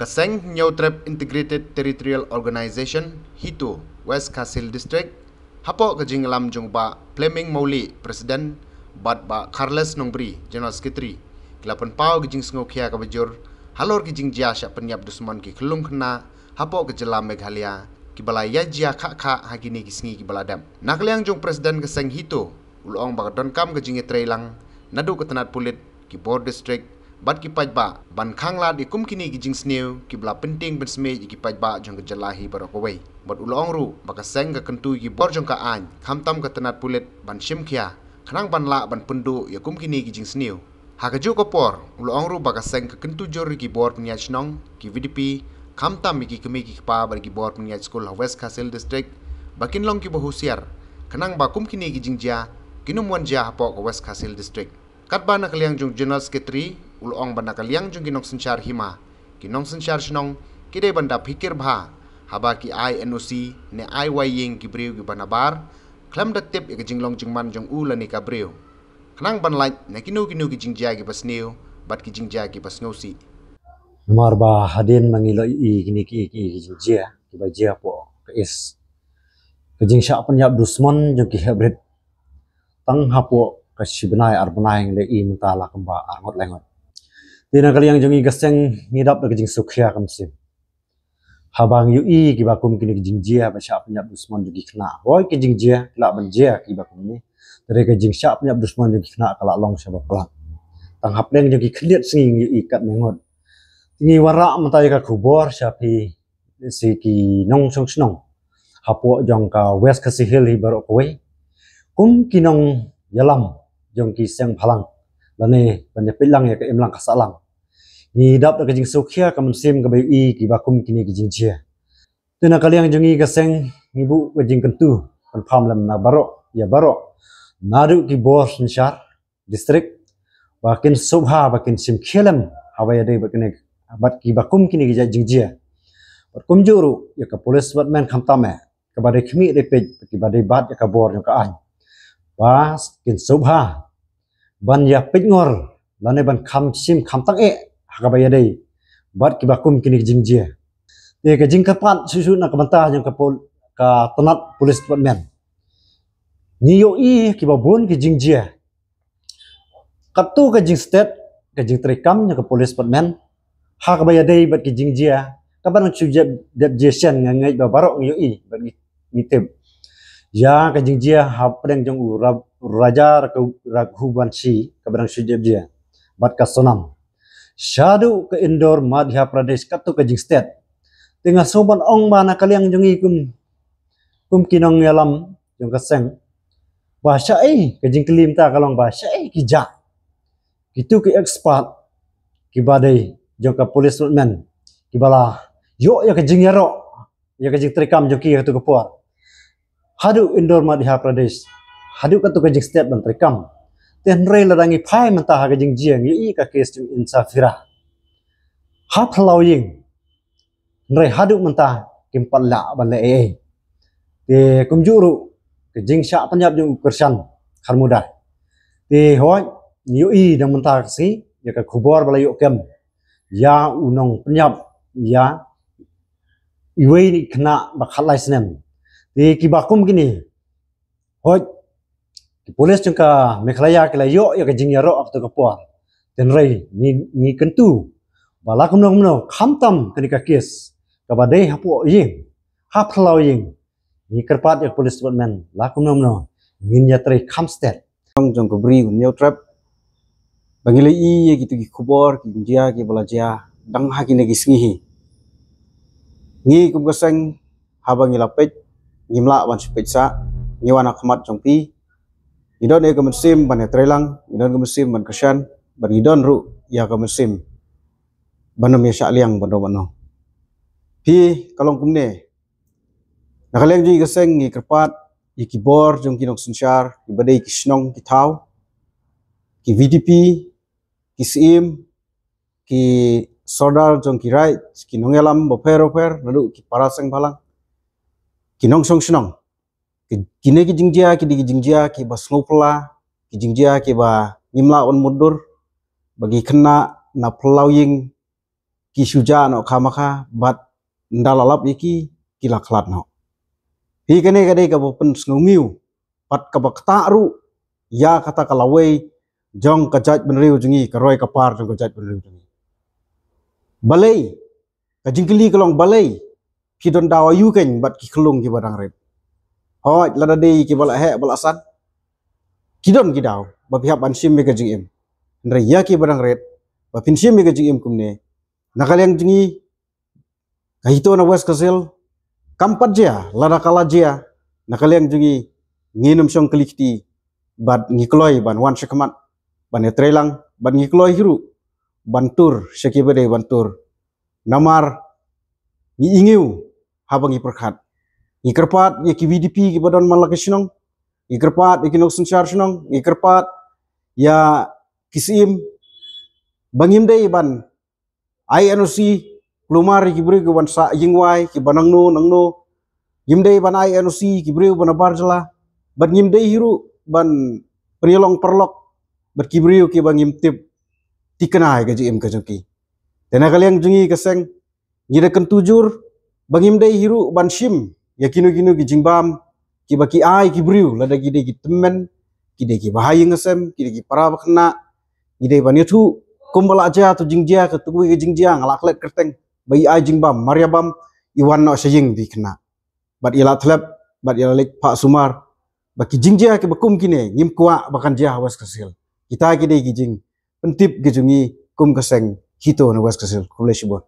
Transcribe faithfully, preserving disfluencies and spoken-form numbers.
Ka seng Hynñiewtrep Integrated Territorial Organization, HITO, West Khasi Hills District, hapoh ka jingïalam jong Bah Fleming Mawlieh, President, bad Bah Charles Nongbri, General Secretary, ki la pynpaw ka jingsngewkhia kaba jur halor ki jingjia shah pynïap dusmon ki khyllung khynnah hapoh ka jylla Meghalaya, kiba la ïa jia khah khah ha kine ki sngi kiba la dep. Na ka liang jong President ka seng HITO, u la ong ba ka donkam ka jingïatreilang naduh ka tnat pulit, ki bor district bad ki paidbah ban khanglad ïa kum kine ki jingsniew kiba la pyntieng pynsmit ïa ki paidbah jong ka jylla hi baroh kawei. Bad u la ong ruh ba ka seng ka kyntu ïa ki bor jong ka aiñ, khamtam ka tnat pulit, ban shimkhia khnang ban lah ban pynduh ïa kum kine ki jingsniew. Ha kajuh ka por, u la ong ruh ba ka seng ka kyntu jur ïa ki bor pynïaid shnong, ki VDP, khamtam ïa ki kmie ki kpa bad ki bor pynïaid skul ha West Khasi Hills District, ba kin long kiba husiar khnang ba kum kine ki jingjia kin ym wan jia hapoh ka West Khasi Hills District. Katba na ka liang jong General Secretary, u la ong ba na ka liang jong ki nongsynshar hima, ki nongsynshar shnong, ki dei ban da phikir bha haba ki ai NOC ne ai wai ïing ki briew kiba nabar, khlem da tip ïa ka jinglong jingman jong u lane ka briew, khnang ban lait na kino kino ki jingjia kiba sniew bad ki jingjia kiba sngewsih. Namar ba hadien ba ngi la ïohi kine ki, ki, ki jingjia kiba jia hapoh ka East, ka jingshah pynïap dusmon jong ki heh brit, tang hapoh ka shi bnai ar bnai ngi la ïohi mynta la kumba ar ngut lai ngut. Te na ka liang jong ngi ka seng ngi dap da ka jingsngewkhia ka mynsiem haba ngi ïohi kiba kum kine ki jingjia ba shah pynïap dusmon jong ki khynnah. Hooid, ki jingjia ki lah ban jia kiba kum kine, te ka jingshah pynïap dusmon jong ki khynnah ka la long shibun palat. Tang hapdeng jong ki khyndiat sngi ngi ïohi katne ngut. Te ngi wanrah mynta ïa ka khubor sha phi, sha ki nongshong shnong hapoh jong ka West Khasi Hills hi baroh kawei, kum ki nongïalam jong ki seng bhalang lane ban ïapeit lang ïa ka imlang ka sahlang, ngi dap da ka jingsngewkhia ka mynsiem kaba ïohi kiba kum kine ki jingjia. Te na ka liang jong ngi ka seng ngi buh ka jingkyntu kynpham lem na baroh ïa baroh, naduh ki bor synshar district, ba kin sngewbha ba kin shimkhia lem haba ïadei bad kine, bad kiba kum kine ki jait jingjia. Bad kumjuh ruh ïa ka police department khamtam eh, kaba dei khmih dei peit, kiba dei bat ïa ka bor jong ka aiñ, ba kin sngewbha ban ïa peit ngor lane ban kham shim kham tang eh ha kaba ïadei bad kiba kum kine ki jingjia. Te ka jingkyrpad shuh shuh na ka bynta jong ka pol-, ka tnat police department. Ngi ïohi kiba bun ki jingjia. Katto ka jingstet, ka jingtreikam jong ka police department ha kaba ïadei bad ki jingjia kaba nang shu jia, dep jia shen, nga ngeit ba baroh ngi ïohi bad ngi, ngi tip. Ïa ka jingjia hapdeng jong u Ra-, Raja Raghu-, Raghuvanshi kaba nang shu dep jia bad ka Sonam shaduh ka Indore Madhya Pradesh, katto ka jingstet. Te nga sngew ban ong ba na ka liang jong ngi kum, kum ki nongïalam jong ka seng, ba shaei, ka jingkylli mynta ka long ba shaei ki jah kitu ki expert kiba dei jong ka police department kiba la ïoh ïa ka jingïaroh, ïa ka jingtreikam jong ki ha katu ka por. Haduh Indore Madhya Pradesh, haduh katu ka jingstet ban treikam. Te hynrei lada ngi phai mynta ha ka jingjia ngi ïohi ka case jong Insafira ha Phyllaw Ïing. Hynrei haduh mynta kim pat lah ban leh ei ei. Te kumjuh ruh ka jingshah pynïap jong u Kyrshan Kharmudar. Te hooid, ngi ïohi dang mynta ka sngi ïa ka khubor ba la ïoh kem ïa u nongpynïap, ïa iwei na ki khynnah ba khatlai snem. Te kiba kum kine, hooid, ki police jong ka Meghalaya ki la ïoh ïa ka jingïaroh ha katu ka por. Te hynrei ngi, ngi kyntu ba la kumno kumno khamtam kane ka case kaba dei hapoh ïing, ha Phyllaw Ïing, ngi kyrpad ïa ka police department la kumno kumno ngin ïatrei kham stet. Jong ka Bri Hynñiewtrep, ba ngi la ïohi ïa kitu ki khubor ki jingjia kiba la jia dang ha kine ki sngi hi. Ngi kum ka seng haba ngi la peit, ngim lah ban shu peit sah, ngi wan ha khmat jong phi. Ngi don ïa ka mynsiem ban ïatreilang, ngi don ka mynsiem ban kyrshan, bad ngi don ruh ïa ka mynsiem ban ym ïa shah liang ban ong ban ong. Phi, ka long kumne. Na ka liang jong ngi ka seng ngi kyrpad ïa ki bor jong ki nongsynshar, kiba dei ki shnong ki thaw, ki VDP, ki syiem, ki sordar jong ki raid, ki nongïalam bapher bapher, naduh ki para seng bhalang, ki nongshong shnong. Ki, kine ki jingjia, ki dei ki jingjia kiba sngewphylla, ki jingjia kiba ngim lah ban mutdur, ba ki khynnah na Phyllaw Ïing ki shu jah noh khamakha bad nda la lap ïa ki, ki la khlad noh. Hi kane ka dei kaba pynsngewnguh bad kaba ktah ruh ïa kata ka lawei jong ka jaitbynriew jong ngi, ka roi ka par jong ka jaitbynriew jong ngi. Balei, ka jingkylli ka long balei phi don daw aïu keiñ bad ki khyllung kiba dang rit? Hooid, lada dei kiba la heh ba la san, ki don ki daw ba phi hap ban shim ïa ka jingim. Hynrei ïa kiba dang rit, ba phin shim ïa ka jingim kumne, na ka liang jong ngi, ka HITO na West Khasi Hills kam pat jia, lada ka la jia na ka liang jong ngi, ngin ym shong kylli kti bad ngi kloi ban wan shakhmat ban ïatreilang, bad ngi kloi hi ruh ban tur sha kiba dei ban tur. Namar ngi ïngiw haba ngi pyrkhat, ngi kyrpad ïa ki VDP kiba don man la ka shnong, ngi kyrpad ïa ki nongsynshar shnong, ngi kyrpad ïa ki syiem ba ngim dei ban ai NOC kulmar ïa ki briew kiban sah ïingwai, kiba nangno nangno. Ngim dei ban ai NOC ïa ki briew ba nabar jylla, bad ngim dei hi ruh ban pynïalong paralok bad ki briew kiba ngim tip thikna ïa ka jingim ka jong ki. Te na ka liang jong ngi ka seng, ngi da kyntu jur ba ngim dei hi ruh ban shim ïa kino kino ki jingbam kiba ki ai ki briew, lada ki dei ki tymmen, ki dei kiba ha ïing ha sem, ki dei ki para ba khynnah. Ngi dei ban ïathuh kumba la jia tu jingjia, katu ka jingjia nga la klet kyrteng ba i ai jingbam, mar ïa bam i wan noh sha ïing da i khynnah bad i la thlep bad i la leit phah sumar. Ba ki jingjia kiba kum kine ngim kwah ba kan jia ha West Khasi Hills. Kita ki dei ki jingpyntip ki jong ngi kum ka seng HITO na West Khasi Hills. Khublei shibun.